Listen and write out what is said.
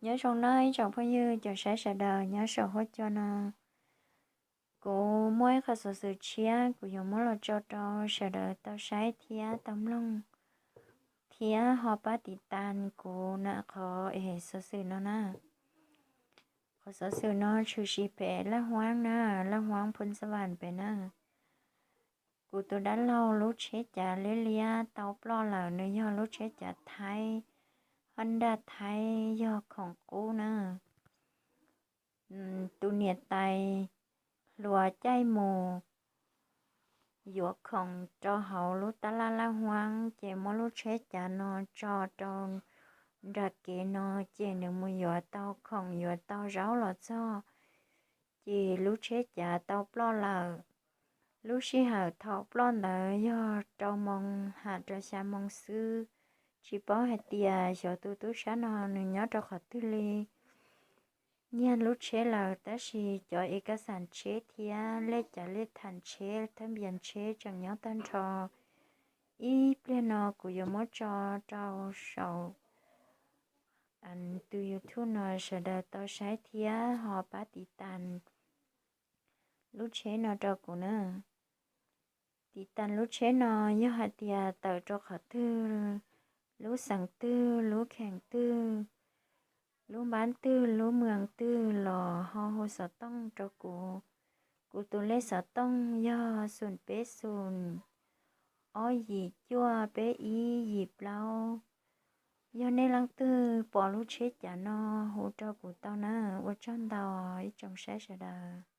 Nyob zoo nawb ib tsoom phooj ywg cov saib sawv daws nyob saum huab cua no. Kuv muaj ib qhov xov xwm tshiab kuv yuav muab los tso rau sawv daws tau saib thiab tau mloog, thiab ho pab tiv tas kuv na qhov es xov xwm no na. Qhov xov xwm no tshwm sim pem Laj Huaab na, Laj Huaab Phoos Xas Vas pem na. Kuv tus dab laug lub tsheb cav liab liab tau ploj lawm, nws yog lub tsheb cav Thaib, Honda Thaib, yog khoom qub na. Tus niam tais hluas caij mus yuav khoom rau hauv lub tab laj Laj Huaab, ces muab lub tsheb cav no tso rau nram kev no, ces nws mus yuav tau khoom yuav tau zaub los txog, ces lub tsheb cav tau ploj lawm. Lub sij hawm thaum ploj ntawd yog rau moos ham rau xya moos xwb, tsis paub hais tias xyov tus tub sab no nws nyob rau qhov twg li. Nyiag lub tsheb lawm tab sis cov ev kas xas tsheb thiab lej cav lej tham tsheb thab npias tsheb tseem nyob tag nrho. Ib pliag no kuv yuav muab tso rau saum tus YouTube no sawv daws tau saib thiab ho pab tiv tas lub tsheb no rau kuv na. Tiv tas lub tsheb no yog hais tias tawm rau qhov twg, lub xeev twg, lub kheem twg, lub npab twg, lub moos twg los ho hu xov tooj rau kuv. Kuv tus lej xov tooj yog xoom peb xoom, ob yim cuaj peb ib yim plaub. Yog nej leej twg pom lub tsheb cav no hu rau kuv tau na. Ua tsaug ntau ib tsoom saib sawv daws.